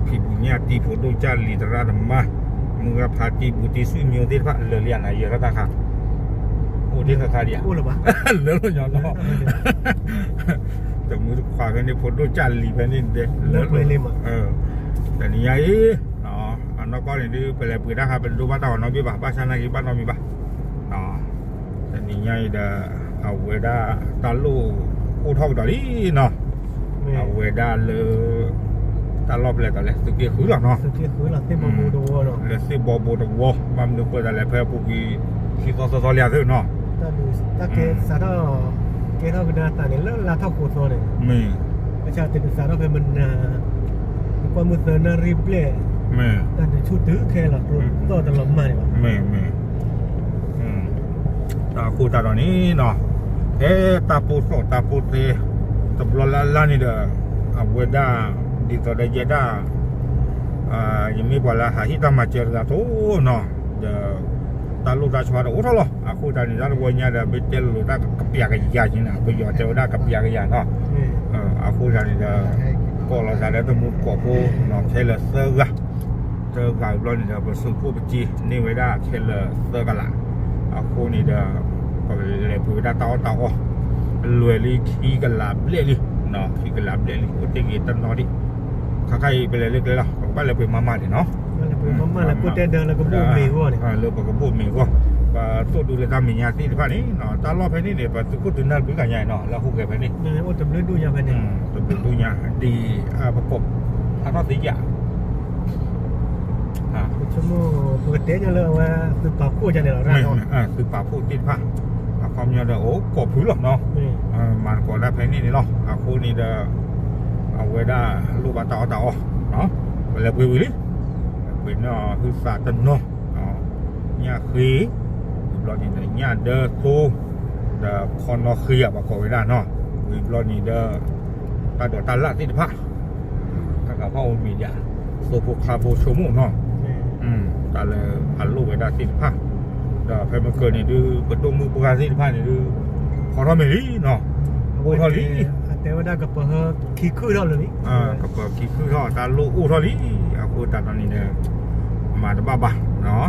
ဖံးဘူးညၣ်တံၢ် ဖိဒိၣ်ကၢ်လံၤ သရၣ်သမါ မုၢ်ဂၢ်ဖါတံၢ် ဘူးတံၢ် ဆွေမျိုးသ့ၣ်တဖၣ် လၢာ်လံဧါ နၤယဲၤထီၣ်တၢ်ခါ, အိၣ်ဒ့ၣ်ဃၣ်ဃၣ်ဒံးဧါ, လၢာ်လီၤညီနီၤ, တမုၢ်တခွါဖဲန့ၣ် ဖိဒိၣ်ကၢ်လံၤဖဲန့ၣ်ဒဲး, တနံၤညါအံၤ အနီၢ်ကီၢ်န့ၣ်ဒုး ပလဲၤပှ့ၤတၢ်ခါ ပတဒိဘၣ်တၢ်ဂီၤနီတဘ့ၣ်ဘၣ်, ဘၣ်ဆၣ်နာ်က့ၤဘၣ်နီတမံၤဘၣ်, တနံၤညါအံၤဒီး အဝဲဒၣ်တၢ်လိၣ်အိၣ်ထီၣ်ကဒီးလံနီၤ, အဝဲဒၣ်လၢ တၢ်လီၢ်ဖဲလဲၣ်တလဲၣ် သုးက့ဃုလီၤနီၤ, လၢသ့ၣ်ဘီဘိတဝီ, ဘၣ်မနုၤဃိသးလဲၣ် ဖဲအပူၤကွံာ် ခံသီသၢသီလံအသိးနီၤ, တၢ်ဒုးစးထီၣ် ကဲထီၣ်ကဒါသးန့ၣ် လၢလါထီၣ်ဃိးသီန့ၣ်, မ့ၢ် ဘၣ်ဆၣ်တဒုးစးထီၣ်ဖဲမနၤ ကွၢ်မုၢ်သၢနၣ်ရံၣ်ဘျဲၣ်, တၢ်ဒုးဆူၣ်တုၤခဲလီၤ ကျိသီၣ်တလီၤမၢ်န့ၣ်ဘၣ်, မ့ၢ် အဃိသတးဒီးန့ၣ်နီၤ, ဖဲတၢ်ပိၢ်သီၣ်တၢ်ပိၢ်သဲ တဘျီလၢ်လၢ်န့ၣ်ဒီး အဝဲဒၣ် ဒ်သိးဒီးယဲဒၣ် ယမ့ၢ်ပှၤလၢဟးဟ့ၣ်တၢ်မၤစၢၤတဂၤအသိးနီၤ, ဒီး တၢ်လိၣ်တၢ်ဆှါဒီးအိၣ်ထီၣ်လီၤ. အဃိသတးန့ၣ် တၢ်တဝီညါဒီး မ့ၢ်တဲလိာ်တၢ်ကပျးကယၤက့ၤန့ၣ် ပယီၤတဲဝဲဒၣ်ကပျးကယၤနီၤ, အဃိသတးန့ၣ်ဒီး ကိးလီၤသးလၢတမူတကိးဖိနီၤ ခဲလၢာ်သၢဂၤ, သၢဂၤဘျီန့ၣ်ဒီး ပသုးခိၣ်ပစ့န့ၢ်ဝဲဒၣ်ခဲလၢာ်သၢကလး, အဃိန့ၣ်ဒီး ပလဲၤပှ့ၤဝဲဒၣ်တၢ်အီၣ်တၢ်အီ လွဲၤလံခံကလးဘျဲၣ်လံ, ခံကလးဘျဲၣ်လံ အိၣ်တ့ၢ်က့ၤတနီၤဒံး, ခါခါအံၤ ပလဲၤလၢကျဲလီၤ ပကဘၣ်လဲၤပှ့ၤမးမးန့ၣ်နီၤ, လၢပကဘိၣ်မ့ၤဂီၢ်, ပသိၣ်ဒူလၢတၢ်မဲာ်ညါသ့ၣ်တဖၣ်န့ၣ် တၢ်လီၢ်ဖဲန့ၣ်န့ၣ် ပသုးခိၣ်တုၤနၢ်တဘျုးဂၤညါနီၤ လၢအဟူးဂဲၤဖဲန့ၣ်, တဘျုးဒူၣ်ညါ, ဒ်ပကိး ဖးထီၣ်သ့ယၤ ပကဆိကမိၣ်ပကတဲညါလၢအဝဲသုးပာ်ဖှိၣ်ဒ်န့ၣ်လီၤ, သုးပာ်ဖှိၣ်သ့ၣ်တဖၣ် အခီပညီဒီးအိၣ်ကိးဖုလီၤနီၤ, မၤသကိးတၢ်ဖဲန့ၣ်န့ၣ်လီၤ. အဃိန့ၣ်ဒီး အဝဲဒၣ်လိၣ်ဘၣ်တၢ်အီၣ်တၢ်အီ, ပလဲၤပှ့ၤဝံၤလံ, ပှ့ၤန့ၢ်ဟုသးတနီၤ, ညၣ်ဃ့, ဝံၤဘျီန့ၣ်ဒီးညၣ်ဒၢသိ, ဒီးခီနီၣ်ဃ့ဧါပကိးဝဲဒၣ်နီၤ, ဝံၤဘျီန့ၣ်ဒီး တၢ်ဒိးတၢ်လၣ်သ့ၣ်တဖၣ် တၢ်ကဖီၣ်အိၣ်မံၤဒၣ်, သိဖိခါဖိဆိကမိၣ်နီၤ, တၢ်လၢအလိၣ်ဝဲဒၣ်သ့ၣ်တဖၣ်, ဒီးဖဲမုၢ်ကၢၢ်န့ၣ်ဒုး ပဒိၣ်မုၣ်ပှၢ်သ့ၣ်တဖၣ်န့ၣ်ဒုး ဖီထီၣ်မ့ၤလံနီၤ, အိၣ်ထီၣ်လံ, တဲဝဲဒၣ်ကပၢၤခံခုၣ်ထီၣ်လၢာ်လံ, ကပၢၤခံခုၣ်ထီၣ် တၢ်လိၣ်အိၣ်ထီၣ်လံ, အဃိသတးဒီးန့ၣ်ဒီး မၤတဘၣ်ဘၣ်, ဒီး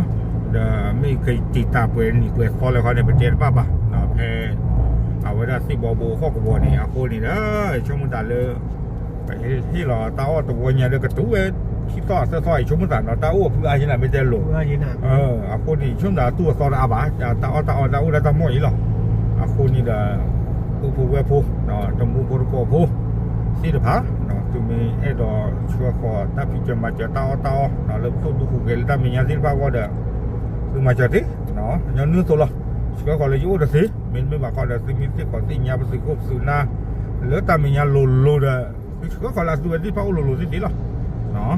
မ့ၢ်ကတံာ်တာ်ပှဲၤနံၣ်ပှဲၤသီလၢခီန့ၣ် ပတဲတဘၣ်ဘၣ်, ဖဲ အဝဲဒၣ်သ့ၣ်ဘီဘိဟီၣ်ကဝီၤန့ၣ် အဃိန့ၣ်ဒီး ဆိကမိၣ်သးလၢ ပဟ့ၣ်လီၤတၢ်အီၣ်တဝီညါလၢကတုၤဝဲ ခံသီသၢသီအံၤ ဆိကမိၣ်သးနီၤ တၢ်အိၣ်အဖုအါယဲနၤမ့ၢ်တဲလိၤ, အဃိန့ၣ် ဆိကမိၣ်သးသူၣ်အသီတအါဘၣ်, တၢ်အီၣ်တၢ်အီတၢ်အိၣ်ဒၣ်တၢ်မီၢ်အံၤလီၤ, အဃိန့ၣ်ဒီး ပုၢ်ဖိဝဲၢ်ဖိ တမူဖိတကိးဖိ သ့ၣ်တဖၣ် သုမ့ၢ်အဲၣ်ဒိးဆှၢဃီၤတၢ်ဖံးစၢၤမၤစၢၤတၢ်အီၣ်တၢ်အီ လၢပသိၣ်ဒူဟူးဂဲၤလၢတၢ်မဲာ်ညါသ့ၣ်တဖၣ်အဂီၢ်ဒီး သုမၤစၢၤသ့, ညီနုၢ်အသိးလီၤ, ဆှၢဃီၤလၢယအိၣ်တသ့, မ့တမ့ၢ်ဘၣ်ဃီဒီး သုမ့ၢ်သ့ၣ်ခီၣ်သ့ၣ်ညါပသုးခိၣ်ပသုးနၢ် လၢတၢ်မဲာ်ညါလိၤလိၤဒီး သုဆှၢဃီၤလၢအသုဝဲသ့ၣ်တဖၣ်အိၣ်လိၤလိၤသ့ၣ်သ့ၣ်လီၤ,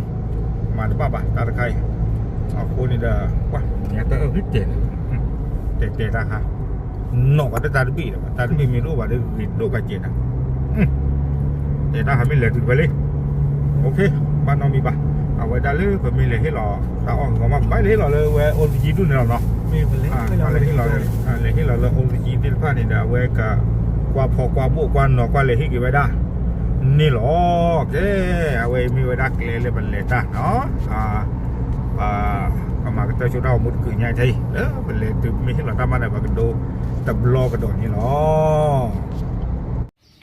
မၤတဘၣ်ဘၣ်တၢ်တခါအံၤ, အဃိန့ၣ်ဒီး ပှၤညါတၢ်အၢၣ်ဖုတဲာ်န့ၣ် တဲတဲတၢ်ခါ နီၢ်ကီးတၢ်တဘ့ၣ်ဒီး တၢ်တဘ့ၣ်မ့ၢ်တအိၣ်ဘၣ်ဒီး ဂ့ၤဒိၣ်ကးကဲးနၤ, တဲတၢ်ခါမ့ၢ်လဲၤတုၤဖဲလံ, ဘၣ်နီတမံၤဘၣ်, အဝဲဒၣ်လၢပမ့ၢ်လဲၤဟ့ၣ်လီၤ တၢ်အီၣ်ဂီၤမး ပဘၣ်လဲၤဟ့ၣ်လီၤလၢဝဲအိၣ်သယံၣ်ဒူၣ်န့ၣ်လီၤနီၤ, လဲၤဟ့ၣ်လီၤလၢအိၣ်သယံၣ်သ့ၣ်တဖၣ်န့ၣ်ဒီး အဝဲကကွၢ်ဖီကွၢ်ဘိၣ်ကွၢ်နီၤကွၢ်လဲၤဟ့ၣ်က့ၤဝဲဒၣ် န့ၣ်လီၤ, ကဲ, အဝဲအံၤမ့ၢ်ဝဲဒၣ်ကျဲလၢပလဲၤတၢ်နီၤ, ပမၤကတၢၢ်ဆိတၢ်ဂီၤမူတကုာ်ညါထဲအံၤ လၢပလဲၤတုၤမ့ၢ်ဟ့ၣ်လီၤတၢ်မၤဒီး ပကဒိတဘျီကဒီးန့ၣ်လီၤ.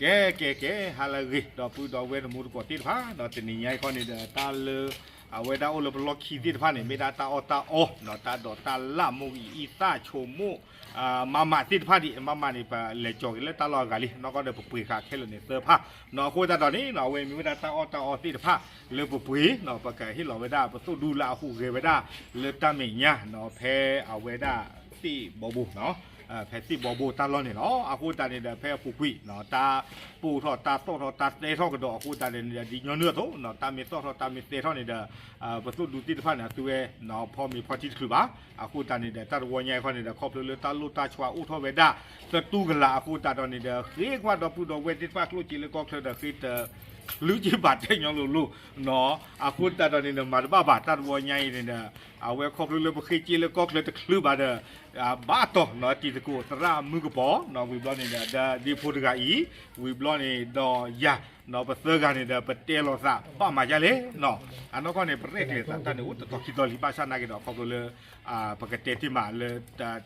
ကဲ ကဲ ကဲ ဟါလၢအဂ့ၤ ဒီပုၢ်ဒီဝဲၢ်တမူတကိးသ့ၣ်တဖၣ် ဒီးတနံၤညါအံၤခီန့ၣ်ဒီး တၢ်လၢ အဝဲဒၣ်အိၣ်လၢပလီၢ်ခံသ့ၣ်တဖၣ်န့ၣ် မ့ၢ်ဒၣ်တၢ်အီၣ်တၢ်အီ ဒီးတၢ်ဒိးတၢ်လၣ် မိၢ်ဂံၢ်အံသၣ်ဆိကမိၣ် မးမးသ့ၣ်တဖၣ်ဒံး မးမးန့ၣ် ပလဲၤကၠီၤက့ၤလၢတၢ်လီၢ်အဂၤလံ နီၢ်ကီၢ်ဒီးပပှ့ၤဃာ်ခဲလၢာ်န့ၣ်သၢဖး နီၤ အဃိသတးဒီးန့ၣ် အဝဲမ့ၢ်ဝဲဒၣ်တၢ်အီၣ်တၢ်အီသ့ၣ်တဖၣ် လၢပပှ့ၤ ပကဟ့ၣ်လီၤဝဲဒၣ် ပသိၣ်ဒူလၢအဟူးဂဲၤဝဲဒၣ် လၢတၢ်မဲာ်ညါ ဖဲအဝဲဒၣ်သ့ၣ်ဘီဘိ ဖဲသ့ၣ်ဘီဘိတၢ်လီၢ်န့ၣ်လီၤ. အဃိသတးန့ၣ်ဒီး ဖဲအပူၤကွံာ် တၢ်ပိၢ်ထီၣ်တၢ်သီၣ်ထီၣ်တၢ်သဲထီၣ်ကဒီးအဃိသတးန့ၣ်ဒီး ဒ်ညီနုၢ်အသိး တၢ်မ့ၢ်သီၣ်ထီၣ်တၢ်မ့ၢ်သဲထီၣ်န့ၣ်ဒီး ပသိၣ်ဒူသ့ၣ်တဖၣ်န့ၣ် အသုဝဲ ဖီမ့ၤဖီထံတချုးဘၣ်. အဃိသတးန့ၣ်ဒီး တၢ်တဝီညါအံၤခီန့ၣ်ဒီး ခီဖျိလၢတၢ်လိၣ်တၢ်ဆှါအိၣ်ထီၣ်ဝဲဒၣ် သတူၢ်ကလာ်အဃိသတးဒီးန့ၣ်ဒီး ဃ့ခွါဒီပုၢ်ဒီဝဲၢ်သ့ၣ်တဖၣ်ကျိၣ်စ့လၢကီၢ်ချၢဒီး ဃ့တချုးက့ဘၣ်တဲညီလိၤလိၤ နီၤ. အဃိသတးဒီးန့ၣ်ဒီး မၤတဘၣ်ဘၣ် တၢ်တဝီညါအံၤန့ၣ်ဒီး အဝဲခီဖျိလၢပဃ့စ့လၢကီၢ်ချၢတချုးဘၣ်ဒီး ဘၣ်တီၢ်နီၤ တံၤသကိးသရၣ်မုၣ်ကပီၤ နီၤ ဝံၤဘျီန့ၣ်ဒီး ဒီးဒ့ဖိတဂၤအံၤ ဝံၤဘျီန့ၣ်ဒီးယၤ ပသၢဂၤန့ၣ်ဒီး ပတဲလိာ်သးဘၣ်မၤဒ်လဲၣ်နီၤ. အနီၢ်ကီၢ်န့ၣ် ပရဲၣ်ကျဲၤသးတၢ်န့ၣ် အိၣ်တတီၤခံတီၤလံ ဘၣ်ဆၣ်နာ်က့ဒီး ခီဖျိလၢ ပကတဲတ့ၢ်မးလၢ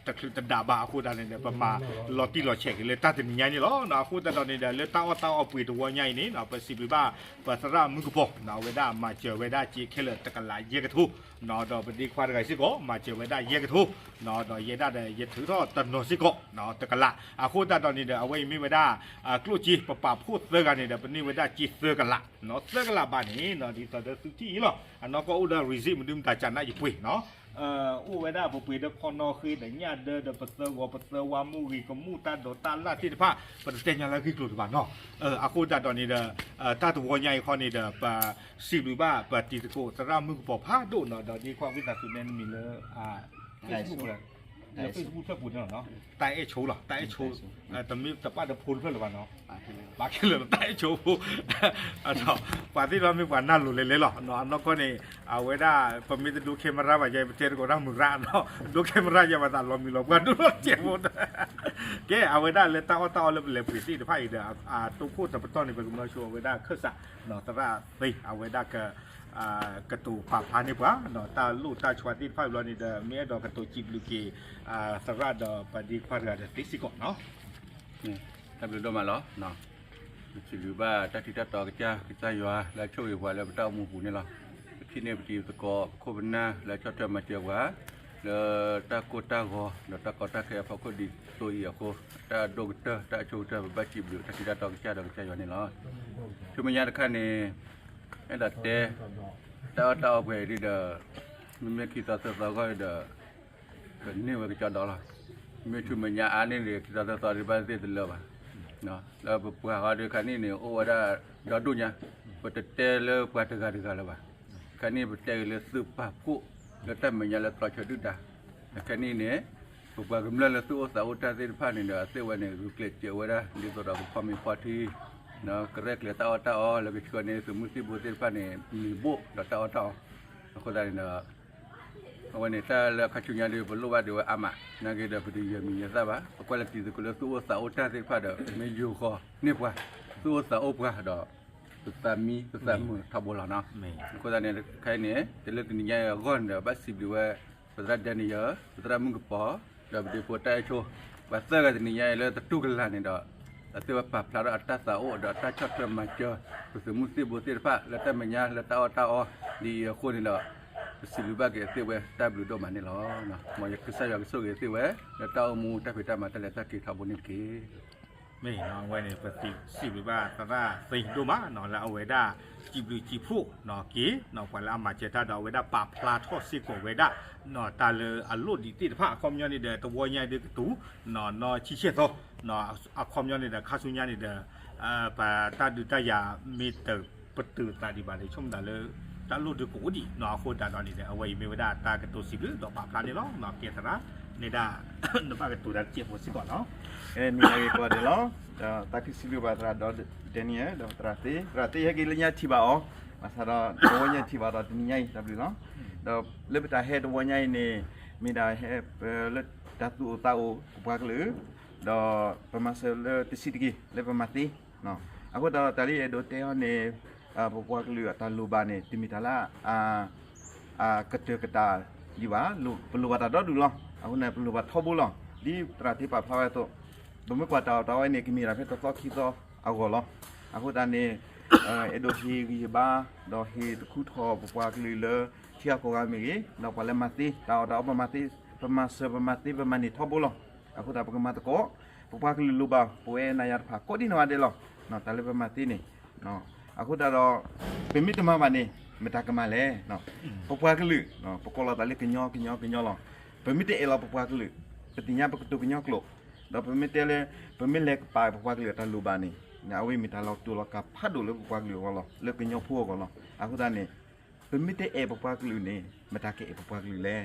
တချုးတဒးဘၣ်အဃိသတးန့ၣ်ဒီး ပမၤလီၤတံၢ်လီၤဆဲးက့ၤလၢတၢ်တနံၤညါန့ၣ်လီၤ. အဃိသတးဒီးန့ၣ်ဒီး လၢတၢ်အီၣ်တၢ်အီပှ့ၤတဝီညါအံၤန့ၣ် ပစံးဘျုးဘၣ် ပသရၣ်မုၢ်ကပီၤ အဝဲဒၣ်မၤစၢၤဝဲဒၣ်စ့ခဲလၢာ်တကလးယဲၢ်ကထိ ဒီးပဒ့ခွါတဂၤစ့ၢ်ကီး မၤစၢၤဝဲဒၣ်ယဲၢ်ကထိ ဒီးယဲဒၣ်ဒီး ယထုးထီၣ်တနီၤစ့ၢ်ကီး တကလး. အဃိသတးဒီးန့ၣ်ဒီး အဝဲအံၤမ့ၢ်ဝဲဒၣ် ကျိၣ်စ့ပပာ်ဖှိၣ်သၢဂၤန့ၣ်ဒီး ပန့ၢ်ဝဲဒၣ်စ့သၢကလး သၢကလးဘၣ်န့ၣ် ဒ်သိးဒီးသုထံၣ်အံၤလီၤ. အနီၢ်ကီၢ်အိၣ်ဒီး receipt မနုၤမတၤကနၣ်ယပှ့ၤနီၤ အိၣ်ဝဲဒၣ်ပပှ့ၤဒီးခီနီၣ်ဃ့ဒီးညၣ်ဒၢဒီး ပသၢဂီၤပသၢဝါ မူဂ့ၤကမူၣ် တၢ်ဒိးတၢ်လၣ်သ့ၣ်တဖၣ် ပတတဲညါလၢအဂ့ၢ်ကျိၤတဘၣ်နီၤ. အဃိသတးဒီးန့ၣ်ဒီး တၢ်တဝီညါအံၤခီန့ၣ်ဒီး ပစံးဘျုးဘၣ် ပတံၤသကိးသရၣ်မုၢ်ကပီၤဖးဒိၣ်နီၤ ဒီးဒ့ခွါဝံသးစူၤနဲနမံၤလၢ Facebook လၢ Facebook ဖျၢၣ်ပူၤန့ၣ်လီၤနီၤ တၢ်အဲၣ်ဆိလီၤ တၢ်အဲၣ်ဆိ တမ့ၢ်တပာ်ဒီးဖိတဖျၢၣ်လၢၤဘၣ်နီၤ ပာ်ခဲလၢာ်လီၤ တၢ်အဲၣ်ဆိဖိ ပှၤသ့ၣ်တဖၣ်မ့ၢ်ပှၤနၢ်လိၤလဲၤလဲၤလီၤ. အနီၢ်ကီၢ်န့ၣ် အဝဲဒၣ် ပမ့ၢ်တဒိ camera ဘၣ်ယဲ ပတဲသကိးတၢ်မုာ်ရၣ်နီၤ ဒိ camera ယဲဘၣ်သးလီၤမံၤလီၤပှၢ်ဒိၣ်လီၤ တစဲးဖိ ကဲ အဝဲဒၣ်လၢတၢ်အီၣ်တၢ်အီလၢပလဲၤပှ့ၤသ့ၣ်တဖၣ်အံၤဒီး အတိခိၣ်တပတီၢ်န့ၣ် ပကမၢဆိအဝဲဒၣ်ခၢၣ်စး သရၣ်သ့ အဝဲဒၣ် ကတိၤပာ်ဖျါန့ၢ်ပှၤ တၢ်လိၣ်တၢ်ဆိသ့ၣ်တဖၣ်ဘျီန့ၣ်ဒီး မ့ၢ်အဲၣ်ဒိးကတိၤစံးဘျုးက့ၤ သရၣ်ဒီးပဒ့ခွါတဂၤဒီးသ့စ့ၢ်ကီးနီၤ. တၢ်ဘျုးဒိၣ်မးလီၤ. ပစံးဘျုးဘၣ်တၢ်ထံၣ်တၢ်တီကစၢ် ကစၢ်ယွၤလၢအဆိၣ်ဂ့ၤပှၤလၢပတၢ်အိၣ်မူပူၤန့ၣ်လီၤ. ပထံၣ်န့ၢ်ပတံၤသကိး ပခိၣ်ပနၢ်လၢအဆီၣ်ထွဲမၤစၢၤပှၤ လၢတၢ်ကိၢ်တၢ်ဂီၤ ဒီးတၢ်ကီတၢ်ခဲအဖီခိၣ်ဒ်သိးအံၤအဃိ တၢ်ဒိၣ်ကတၢၢ် တၢ်အဆိကတၢၢ် ပဘၣ်စံးဘျုးတၢ်ထံၣ်တၢ်တီကစၢ်ဒီးကစၢ်ယွၤန့ၣ်လီၤ. ဆူမဲာ်ညါတခါန့ၣ် အဲၣ်ဒိးတဲ တၢ်အီၣ်တၢ်အီပှဲၤဒ်ဒီး မ့မ့ၢ်ခံသီသၢသီအဂီၢ်ဒီး ကန့ၢ်ဝဲကကၠီဒီးလီၤ. မ့ၢ်ဆူမဲာ်ညါအါန့ၢ်န့ၣ် ခံသီသၢသီဒ်ဘၣ်သ့ၣ်တလၢဘၣ်. လၢပပှၤဃီဒ်ခါန့ၣ်န့ၣ် အိၣ်ဝဲဒၣ်ဒီဒူၣ်ညါ, ပတတဲလၢပှၤတဂၤတဂၤလၢၤဘၣ်. ခါန့ၣ်ပတဲက့ၤလၢသုးပာ်ဖှိၣ် လၢတၢ်မဲာ်ညါလၢသီဆၢဒုၣ်ဒါ, ခဲန့ၣ်န့ၣ် ပပှၤကမျၢၢ်လၢသုအိၣ်သးအိၣ်တၢ်သ့ၣ်တဖၣ်န့ၣ်ဒီး အသ့ၣ်ဝဲန့ၣ် ဂုာ်ကျဲးစၢးဝဲဒၣ် ဒ်သိးဒီးကဖီမ့ၤဖီထံ ကရဲၣ်ကျဲၤတၢ်အီၣ်တၢ်အီ လၢကဆှၢန့ၢ်သုးမုၢ်သံၣ်ဘိသ့ၣ်တဖၣ်န့ၣ် မ့ၤဘိၣ်ဒီးတၢ်အီၣ်တၢ်အီ. အဃိသတးန့ၣ်ဒီး အဝဲန့ၣ်တၢ်လၢအခါဆူညါဒီး ပလိၣ်ဘၣ်ဒံးဝဲအါမး, နာ်က့ဒီးပတယဲၢ်မံၤယဲၢ်သၣ်ဘၣ်. ပကွၢ်လၢတံၤသကိးလၢသုအိၣ်သးအိၣ်တၢ်သ့ၣ်တဖၣ်ဒီး မ့ၢ်ယိၤဃီန့ၢ်ပှၤ, သုအိၣ်သးအိၣ်ပှၤဒီး ပသးမံပသးမုာ်ထီဘိလီၤနီၤ. အဃိသတးန့ၣ် ခဲအံၤန့ၣ် တလၢတနံၤညါအံၤအဂီၢ်န့ၣ်ဒီး ဘၣ်စံးဘျုးဝဲ ပသရၣ်ဒဲနံယၢၣ်, ပသရၣ်မုၢ်ကပီၤ, ဒီးပဒ့ဖိတၢ်အဲၣ်ဆိ, ပှၤသၢဂၤတနံၤညါအံၤလၢတတူၢ်ကလာ်န့ၣ်ဒီး အသ့ၣ်ဝဲပာ်ဖျါထီၣ်အတၢ်သးအိၣ်ဒီးတၢ်ဆီၣ်ထွဲမၤစၢၤ ပသုးမုၢ်သံၣ်ဘိသ့ၣ်တဖၣ် လၢတၢ်မဲာ်ညါလၢတၢ်အီၣ်တၢ်အီဒ်အံၤအဃိန့ၣ်ဒီး ပစံးဘျုးဘၣ်က့ၤအသ့ၣ်ဝဲတၢ်ဘျုးဒိၣ်မးန့ၣ်လီၤ. မ်ကစၢ်ယွၤကဆိၣ်ဂ့ၤအသ့ၣ်ဝဲ လၢတၢ်အိၣ်မူတၢ်ဖံးတၢ်မၤတၢ်လဲၤတၢ်က့ၤထီဘိန့ၣ်တက့ၢ်. မ့ၢ်ဝဲန့ၣ် ပစံးဘျုးဘၣ်သရၣ်သ့ဒိၣ်မးနီၤ လၢအဝဲဒၣ် စံးဘျုးစံးဖှိၣ်နီၤက့ၤ ပှၤလၢအမၤစၢၤတၢ်ဒီးအဝဲဒၣ်ပာ်ဖျါထီၣ်စ့ၢ်ကီးဝဲဒၣ် တၢ်လၢအလိၣ်ဒံးသ့ၣ်တဖၣ် အခီပညီန့ၣ်ဒီး တဝီညါအံၤဒုးကတူၢ် နီၢ်ဆံဆဲၣ်သီ အခီပညီန့ၣ်ဒီး ခါဆူညါန့ၣ်ဒီး ပတၢ်ဒုးတၢ်ယၤမ့ၢ်တပတုာ်သးဒံးဘၣ်န့ၣ် ဆိကမိၣ်သးလၢ တၢ်လိၣ်ဒုးကအိၣ်ဒံးနီၤ အဃိသတးဒီးန့ၣ်ဒီး အဝဲအံၤမ့ၢ်ဝဲဒၣ်တၢ်ကတိၤစံးဘျုးဒီးပာ်ဖျါန့ၣ်လီၤ. ကဲသရၣ် နဲဒၣ် နဘၣ်ကတိၤတၢ်တစဲးဖိစ့ၢ်ကီးနီၤ. မ့ၢ်ဂ့ၤကိးဂၤဒဲးလီၤ. ဒီးတၢ်ခံစံးဘျုးဘၣ်သရၣ်ဒီး Daniel ဒီးသရၣ်သ့, သရၣ်သ့ဟဲက့ၤလၢညါထံၣ်ဘၣ်အီၤ, ဘၣ်ဆၣ်ဒီးတဝီညါထံၣ်ဘၣ်ဒီးတနံၤညါအံၤ တၢ်ဘျုးလီၤ. ဒီးလၢပတၢ်ဟဲတဝီညါအံၤန့ၣ် မ့ၢ်ဒၣ်ဟဲပလၢတၢ်သူၣ်အိၣ်သးအိၣ် ပပှၤကလုာ် ဒီးပမၤစၢၤလၢတဆံးတက့ၢ် လၢပမၤသ့ အဃိသတးဒီးတၢ်လၢယအဲၣ်ဒိးတဲအီၤန့ၣ် ပပှၤကလုာ်အတၢ်လိၣ်ဘၣ်န့ၣ် တမ့ၢ်တၢ်လၢ ကတၢၢ်ကတၢၢ်ဒံးဘၣ်, ပလိၣ်ဘၣ်တၢ်ဒီဒူၣ်လီၤ. အဃိန့ၣ် ပလိၣ်ဘၣ်ထီဘိလီၤ. ဒ်သရၣ်သ့ပာ်ဖျါဝဲအသိး ပမ့ၢ်ကွၢ်တၢ်အီၣ်တၢ်အီန့ၣ် ကမ့ၢ်ဒၣ်ဖဲတသီခံသီအဂီၢ်လီၤ. အဃိသတးန့ၣ် အဲၣ်ဒိးဟ့ၣ်ဂံၢ်ဟ့ၣ်ဘါ ဒီးဟ့ၣ်သခူထီၣ်ပပှၤကလုာ်လၢထံဂၤကီၢ်ဂၤမ့ၢ်ဂ့ၤ, ဒီးပှၤလၢမၤသ့ တၢ်အီၣ်တၢ်အီပမၤသ့, ပမၤစၢၤပမၤသ့ပမၤန့ၢ်ထီဘိလီၤ. အဃိသတးပကမၤသကိး ပပှၤကလုာ်လိၣ်ဘၣ် ပဝဲနၤယၤတဖၣ်ကိးဒံနီၢ်ဂၤဒဲးလီၤ. တၢ်လၢပမၤသ့န့ၣ် အဃိသတးဒီး ပမ့ၢ်တမၤဘၣ်န့ၣ် မတၤကမၤလဲၣ်. ပပှၤကလုာ် ပကိးလီၤသးလၢကညီကညီကညီလီၤ. ပမ့ၢ်တအဲၣ်လီၤပပှၤကလုာ် ပသ့ၣ်ညါပကတိၤကညီကျိာ်, ဒီးပမ့ၢ်တဲလၢ ပမ့ၢ်လဲၤကပာ်ပပှၤကလုာ်အတၢ်လိၣ်ဘၣ်န့ၣ် အဝဲမ့ၢ်တၢ်လီၤတိၢ်လီၤကၢ်ဖးဒိၣ်လၢပပှၤကလုာ်အဂီၢ်လီၤ, လၢကညီဖိအဂီၢ်လီၤ. အဃိသတးန့ၣ် ပမ့ၢ်တအဲၣ်ပပှၤကလုာ်န့ၣ် မတၤကအဲၣ်ပပှၤကလုာ်လဲၣ်.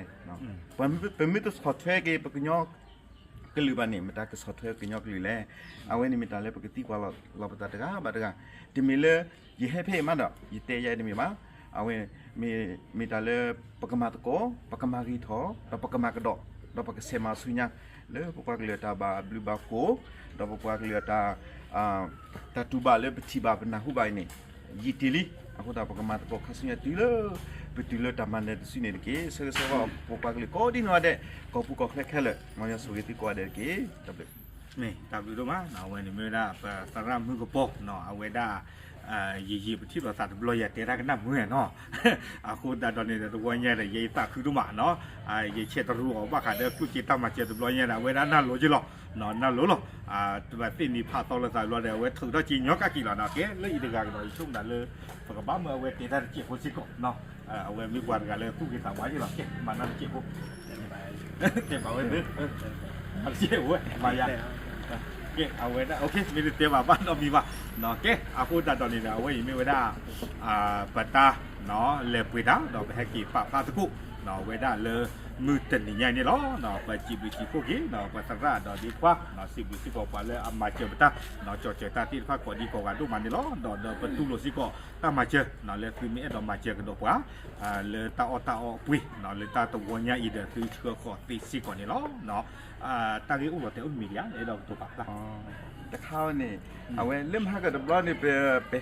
ပမ့ၢ်တဆီၣ်ထွဲက့ၤပကညီကလုာ်ဘၣ်န့ၣ် မတၤကဆီၣ်ထွဲကညီကလုာ်လဲၣ်. အဝဲန့ၣ်မ့ၢ်တၢ်လၢပကသံကွၢ်လီၤပသးတဂၤဘၣ်တဂၤ, တမ့ၢ်လၢ ယဟဲဖဲအံၤမးဒီး ယတဲယဲတမ့ၢ်ဘၣ်. အဝဲ မ့ၢ်တၢ်လၢ ပကမၤသကိး ပကမၤဂ့ၤထီၣ် ဒီးပကမၤကဒီး ဒီးပကဆဲးမၤဆူညါ လၢပပှၤကလုာ်အတၢ်ဘၣ်ဘျုးဘၣ်ဖှိၣ်, ဒီးပပှၤကလုာ်အတၢ် တၢ်တူၢ်ဘၣ်လၢပထံၣ်ဘၣ်ပနၢ်ဟူဘၣ်အံၤန့ၣ် ယံာ်တ့ၢ်လံ. အဃိသတးပကမၤသကိးခါဆူညါတုၤလၢ ပတုၤလၢတၢ်မၤနၢၤတစုန့ၣ်တက့ၢ်. ဆၢဂ့ၤဆၢဝါပပှၤကလုာ်ကိးဒံနီၢ်ဂၤဒဲး ကီၢ်ပူၤကီၢ်ချၢခဲလၢာ် မ်ယွၤဆိၣ်ဂ့ၤသုကိးဂၤဒဲးတက့ၢ်. တၢ်ဘျုး မ့ၢ်တၢ်ဘျုးဒိၣ်မးနီၤ. အဝဲန့ၣ်မ့ၢ်ဝဲဒၣ် ပသရၣ်မုၣ်ကပီၤနီၤ, အဝဲဒၣ် ယံာ်ယံာ်ပထံၣ်လိာ်သးတဘျီ ယတဲတၢ်ကနၣ်မုာ်နီၤ. အဃိသတးဒီးန့ၣ်ဒီး တဝီညါဒီး ယသးခုဒိၣ်မးနီၤ. ယဆဲးတရူးအီၤဘၣ်ဃးဒီးကျိၣ်စ့တၢ်မၤစၢၤတဘျီညါဒီး အဝဲဒၣ်နၢ်လိၤက့ၤလီၤ, နၢ်လိၤလီၤ. တဘၣ်သ့ၣ်နံၤဖးသီလိာ်သးတဘျီဒီး အဝဲထုးထီၣ်က့ၤညီကၣ်က့ၤလီၤနီၤ. ကဲလၢအံၤတဂၤကဒီး ယဆိကမိၣ်ဒၣ်လၢ ပကဘၣ်မၢအဝဲတဲတၢ်တစဲးဖိစ့ၢ်ကီးနီၤ. အဝဲမ့ၢ်ပှၤတဂၤလၢသူၣ်က့ၤသးဝါက့ၤလီၤ. ကဲ မၤနၢ်တစဲးဖိ တဲဘၣ်ဝဲသ့ၣ် မၤတစဲးဖိ မၤယၤ ကဲ အဝဲဒၣ် မ့ၢ်တတဲဘၣ်ဘၣ်နီတမံၤဘၣ်. ကဲ အဃိသတးဒီးန့ၣ်ဒီး အဝဲအံၤမ့ၢ်ဝဲဒၣ် ပတၢ် လဲၤပှ့ၤတၢ် ဒီးပဟဲက့ၤပာ်ဖျါသကိး ဝဲဒၣ်လၢ မုၢ်တနံၤညါအံၤန့ၣ်လီၤ. ပစံးဘျုးစံးဖှိၣ်က့ၤ ပသရၣ်ဒီးဒ့ခွါ စံးဘျုးစံးဖှိၣ်ပှၤလၢအမၤစၢၤပတၢ် ကၠီၣ်စၢၤတၢ်သ့ၣ်တဖၣ်ကိးဒံကိးဂၤဒိၣ်မးန့ၣ်လီၤ. ဒီးဒီးပတူၢ်လိာ်စ့ၢ်ကီးတၢ်မၤစၢၤ လၢသုမ့ၢ်အဲၣ်ဒိးမၤစၢၤကဒီးပှၤ လၢတၢ်အီၣ်တၢ်အီအပှ့ၤ လၢတၢ်တဝီညါအံၤဒီးသုဆှၢဃီၤသ့စ့ၢ်ကီးန့ၣ်လီၤ. တၢ်ဂ့ၢ်အိၣ်လီၤတဲာ်အိၣ်တမံၤဒံးဧါ အဲၣ်ဒိးကတိၤပာ်ဖျါ တခါန့ၣ် အဝဲလၢမဟါကတဘျီန့ၣ် ပ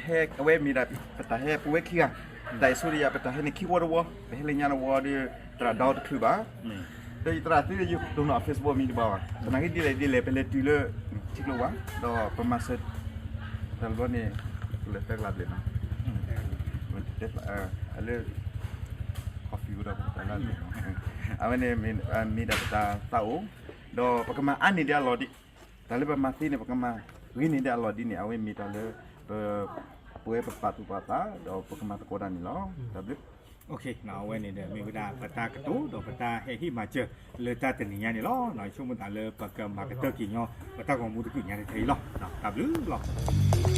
ဟဲ အဝဲမ့ၢ်ဒၣ် ပတၢ်ဟဲပဝဲခံဂၤ တၢ်အ့ၣ်ဆိဒံယၤ ပတၢ်ဟဲန့ၣ်ခံဝီတဝီ ပဟဲလၢညါတဝီဒီး သရၣ်ဒီတချုးဘၣ် ဒီးယသရၣ်သ့ၣ်ယတိၢ်နီၣ် Facebook မံၤတဘၣ်ဘၣ် သနာ်က့ဒ်လဲၣ်ဒ်လဲၣ် ပလဲၤတုၤလၢ ထံကျိဝါ ဒီးပမၤစၢၤ တၢ်တဘျီန့ၣ် ပလဲၤသၢကလးဘျဲၣ်နီၤ လၢ coffee ဒီးပတၢ်လၢ အဝဲန့ၣ် မ့ၢ်ဒၣ်ပတၢ်သးအိၣ် ဒီးပကမၤအါန့ၢ်ဒံးအလီၢ်ဒံး တၢ်လၢပမၤသ့န့ၣ် ပကမၤဂ့ၤန့ၢ်ဒံးအလီၢ်ဒံးန့ၣ် အဝဲမ့ၢ်တၢ်လၢ ပ ပဝဲပပာ်သူၣ်ပာ်သး ဒီးပကမၤသကိးတၢ်န့ၣ်လီၤ. တၢ်ဘျုး အဝဲန့ၣ်ဒီးမ့ၢ်ဝဲဒၣ်ပတၢ်ကတိၤ ဒီးပတၢ်ဟဲဟ့ၣ်မၤစၢၤ လၢတၢ်တနံၤညါန့ၣ်လီၤ. ယဆိကမိၣ်သးလၢပကမၤကတၢၢ်က့ၤညီ ပတၢ်ဂီၤမူတကုၢ်ညါတထဲအံၤလီၤ. တၢ်ဘျုးလီၤ.